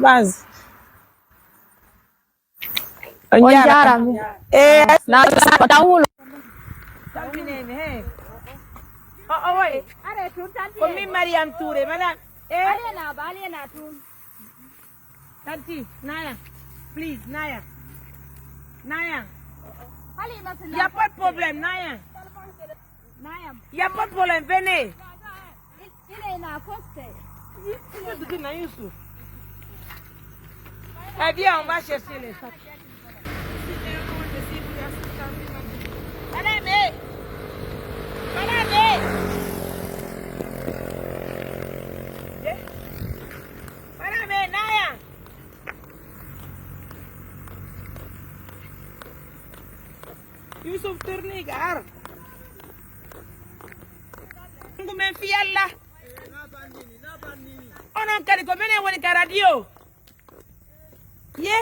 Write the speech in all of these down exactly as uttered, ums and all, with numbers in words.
Base. On jaaraama. Eh, na, na, na, wulu. Tampinee mi, hey. O, o, woy. Ko min Mariam Touré, madame. Eh. Tanti, Naya. Please, Naya. Naya. Y a pas de problème, Naya. Naya. Y a pas de problème, venez. Il, il est là, à côté. Youssouf, dina Youssouf. Eh bien, on va chercher les sacs. Madame, eh. Madame, eh. Eh. Madame, eh, Naya. Youssouf, tourne, gar. Ngu men fi Yalla. Onon kadi ko menen woni ka radio. Ye.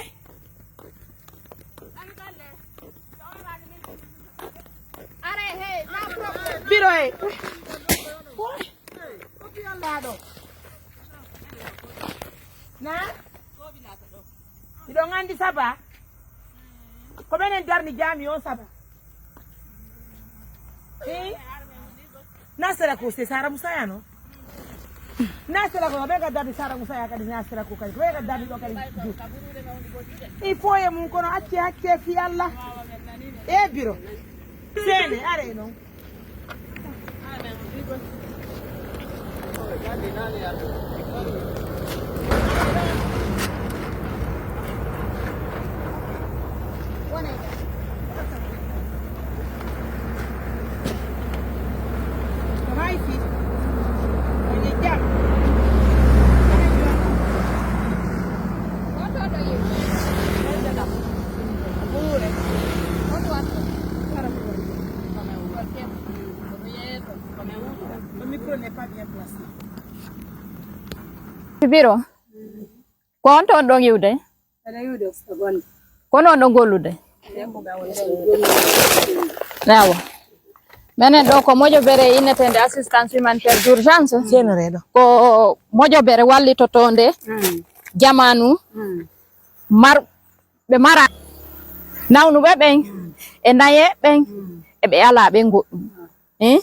Biro e. Woy. Ko fi Yalla ɗo. Na? Miɗo anndi Saba. Ko menen darni jami on Saba. Eh? Na sera ko se Sara Musaya no? Na sera ko ɓe ka darni Sara Musaya kadi na sera ko kadi ko ɓe ka darni ɗo kadi. Il faut e mum kono acce acce fi Yalla. E biro. Sene are non. Le micro n'est pas bien placé. Biro, ko on toon ɗon iwde? Aɗa iwde, ko on ɗon gollude? Awa. Menen ɗo ko mojobere inneteende assistance humanitaire d'urgence. Jeenoreeɗo. Ko mojobere wallitotoonde jamaanu mar-, ɓe mara nawnuɓe ɓen, e naye ɓen, e ɓe alaa ɓen goɗɗum. Eh?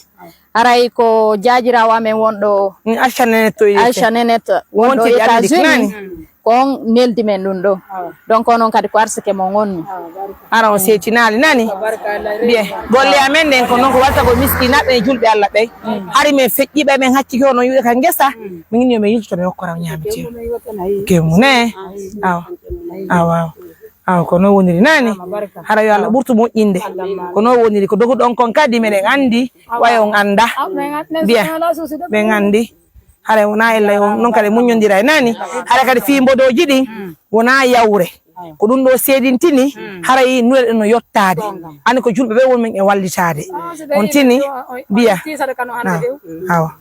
Haray ko jaajiraawo amen wonɗo Aisha Nenet to U S A. Aisha Nenet wonɗo États-Unis. Ko on neldi men ɗum ɗo. Donc onon kadi ko arsike mon wonni. Hara on seetinaali nani? Bien. Golle amen ɗen ko non ko walta ko miskinaaɓe e julɓe Allah ɓen. Hari men feƴƴiiɓe men haccike hono yi'ude ka ngesa. Min yo men yilto men okkora ñaamete. Kemu ne. Awa. Awa, awa. Awa, ko non woniri nani? Hara yo Allah ɓurtu moƴƴinde. Ko non woniri ko doguɗon kon kadi meɗen anndi. Way on annda. Bien. Ɓen anndi. Haray wonaa ella yo non kadi muññondira e nani. Haray kadi fii mbodooji ɗin wonaa yawre. Ko ɗum ɗo seedintini haray nuɗe ɗen no yottaade. Ani ko julɓe ɓe woni men e wallitaade. On tini biya. Awa.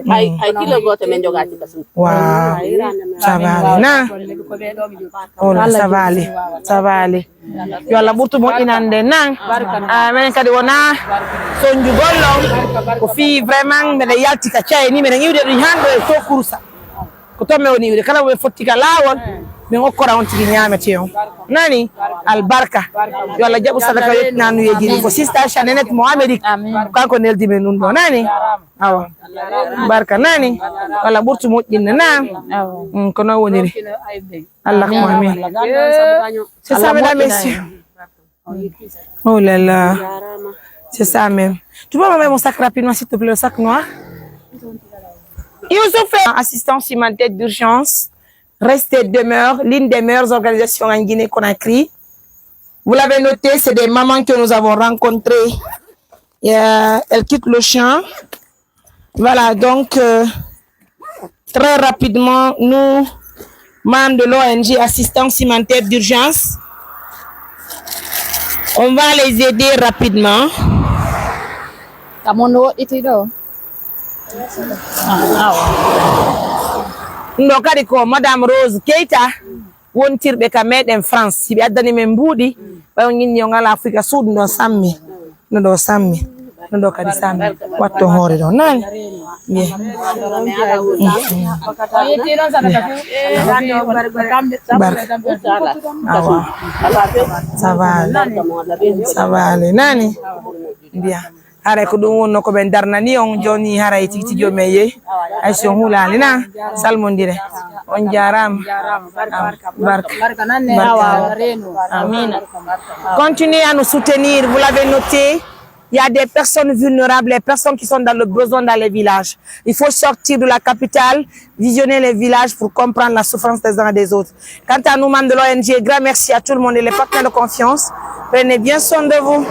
Hay, hay kilo gooto men jogaaki ka suudu. Waaw. Sabaali na. Ola sabaali. Sabaali. Yo Allah ɓurtu moƴƴinande nan. Ah, menen kadi wona sonjugol on. Ko fii vraiment mbeɗa yalti ka caye ni, mbeɗa iwde ɗum hande e to kursa. Ko toon mi woni iwde. Kala mo ɓe fotti ka laawol, min okkora on tigi ñaamete on. Nani? Albarka. Yo Allah jaɓu sadaka yettinannuyeeji ɗi. Ko sista Aisha Nenet mo Amérique. Kanko neldi men ɗum ɗo. Nani? Awa. Barka nani? Yo Allah ɓurtu moƴƴinde na. Mm, ko non woniri. Allah ko amin. C'est ça, mesdames, messieurs. Oh là là. C'est ça même. Tu peux m'amener mon sac rapidement, s'il te plaît, le sac noir. Youssouf, assistance humanitaire d'urgence, reste et demeure l'une des meilleures organisations en Guinée-Conakry. Vous l'avez noté, c'est des mamans que nous avons rencontrées. Euh, elles quittent le champ. Voilà, donc, euh, très rapidement, nous, membres de l'O N G Assistance Humanitaire d'Urgence, on va les aider rapidement. Ka mon woɗɗiti ɗo. Ah, awa. Ɗum ɗo kadi ko Madame Rose Keita. Wontirɓe ka meɗen France, hiɓe addani men mbuuɗi, ɓay on inni on alaa fuy ka suudu ndon sammi, no ɗo sammi. No ɗo kadi sami watto hoore ɗo nani. Ye. Barka. Awa. Ça va. Ça va, ale nani. Mbiya. Haray ko ɗum wonno ko ɓen darnani on joni, haray tigi tigi o men yehi. Ay si on hulali na. Salmondire. On jarama. Barka. Barka. Amina. Continuez à nous soutenir. Vous l'avez noté, il y a des personnes vulnérables, des personnes qui sont dans le besoin dans les villages. Il faut sortir de la capitale, visionner les villages pour comprendre la souffrance des uns et des autres. Quant à nous, membres de l'O N G, grand merci à tout le monde et les partenaires de confiance. Prenez bien soin de vous.